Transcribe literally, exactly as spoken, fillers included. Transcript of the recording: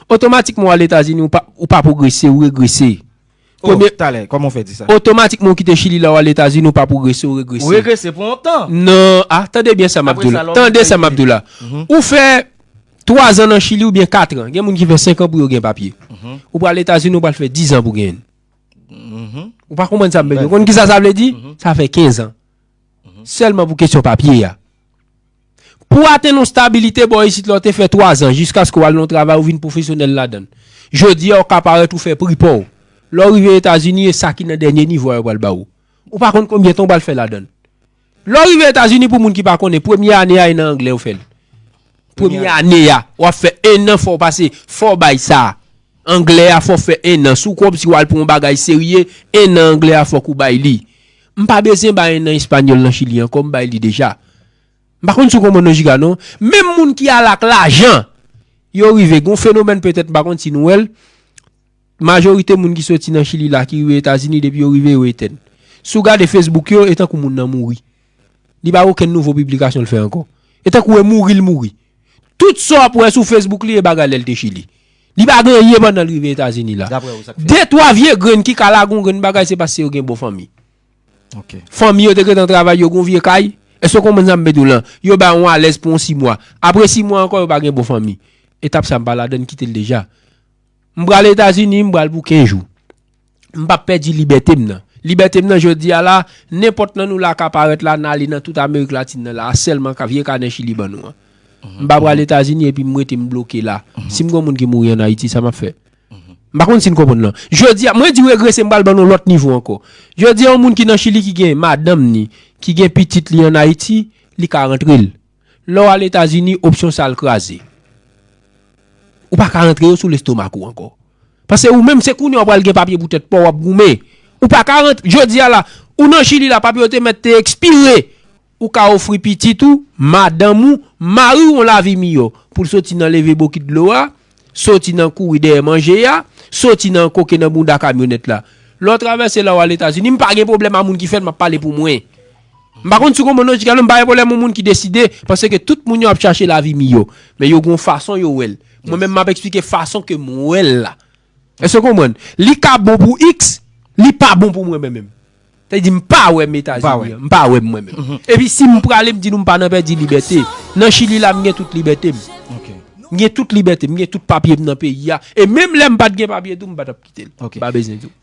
Otomatikman w al Etazini, ou pa, ou pa pwogrese, ou regrese. Oh, premye talè, kòman w fè di sa? Otomatikman w kite Chili la, w al Etazini, ou pa pwogrese, ou regrese. Ou regrese pou yon tan. Non, ah, tande byen sa m ap di w la. Tande sa m ap di w la. Ou fè twa zan nan Chili oubyen kat an. Gen moun ki fè senk an pou yo gen papye. Ou pral Etazini, ou pral fè diz an pou genyen. Ou pa konprann sa m vle di. Ou konn ki sa sa vle di? Sa fè kenz an. Sèlman pou kesyon papye a. Pou w atenn yon stabilite bò isit la, w te fè twa zan jiskaske w al nan yon travay, ou vin pwofesyonèl ladan l. Jodi a, w ka parèt ou fè pri pa w. Lè w rive Etazini, e sa ki nan dènye nivo a yo pral ba ou. Ou pa konn konbyen tan w pral fè ladan l. Lè w rive Etazini, pou moun ki pa konnen, premye ane a e nan anglè yo fè l. Premye ane a, w ap fè enn an, fò w pase, fò w bay sa. Anglè a, fò w fè enn an. Si w kwè w si w al pou yon bagay serye, enn an anglè a, fòk ou bay li. M pa bezwen bay enn an espanyòl nan Chili ankò, m bay li deja. M pa konn si w konprann lojik la non. Menm moun ki al ak lajan, yo rive. Gon fenomèn petèt, m pa konn si nou wè l. Majorite moun ki soti nan Chili la, ki rive Etazini, depi yo rive, yo etèn. Si w gade Facebook yo, e tankou moun nan mouri. Li pa gen okenn nouvo piblikasyon l fè ankò. E tankou e mouri l mouri. Tout sa w ap wè sou Facebook li, e bagay lè l te Chili. Li pa gen anyen pandan l rive Etazini la. De twa vye grenn ki ka lage yon grenn bagay, se paske yo gen bon fanmi. Fanmi yo te gentan travay, yo gen yon vye kay. Èske w konprann sa m vle di w lan? Yo bay yon alèz pou yon sis mwa. Apre sis mwa ankò, yo pa gen bon fanmi. Etap sa m pa ladan, kite l deja. M pral Etazini, m pral pou kenz jou. M p ap pèdi libète m nan. Libète m nan jodi a la, nenpòt nan nou la ka parèt la, n ale nan tout Amerik Latin nan la, a sèlman ka vye kanè Chili ban nou an. M pa pral Etazini epi m rete m bloke la. Si m gen moun ki mouri an Ayiti, sa m ap fè? M pa konn si n konprann lan. Jodi a, mwen di regrese, m pral ban nou lòt nivo ankò. Jodi a, yon moun ki nan Chili ki gen madanm ni, ki gen pitit li an Ayiti, li ka rantre l. Lè w al Etazini, opsyon sa l kraze. Ou pa ka rantre yo sou lestomak ou ankò. Paske ou menm, se kounye a w pral gen papye pou tèt pa w, w ap goumen. Ou pa ka rantre, jodi a la, ou nan Chili la, papye w te mèt te ekspire. Ou ka ofri pitit ou, madanm ou, mari w yon lavi miyò pou l soti nan leve bokit dlo a, soti nan kouri dèyè manje a, soti nan koke nan bounda kamyonèt la. Lè w travèse la w al Etazini, m pa gen pwoblèm a moun ki fè l, m ap pale pou mwen. M pa konn si w konprann lojik la non, m pa gen pwoblèm yon moun ki deside, paske tout moun yo ap chache lavi miyò. Men yo gen yon fason yo wè l. Mwen menm m ap eksplike fason ke m wè l la. Èske w konprann? Li ka bon pou X, li pa bon pou mwen menm menm. Sa vle di m pa wè m Etazini an, m pa wè m mwen menm. Epi si m prale, m di nou m pa nan pèdi libète. Nan Chili la, m gen tout libète m. M gen tout libète m, m gen tout papye m nan peyi a. E menm lè m pa t gen papye tou, m pa t ap kite l. M pa bezwen tou.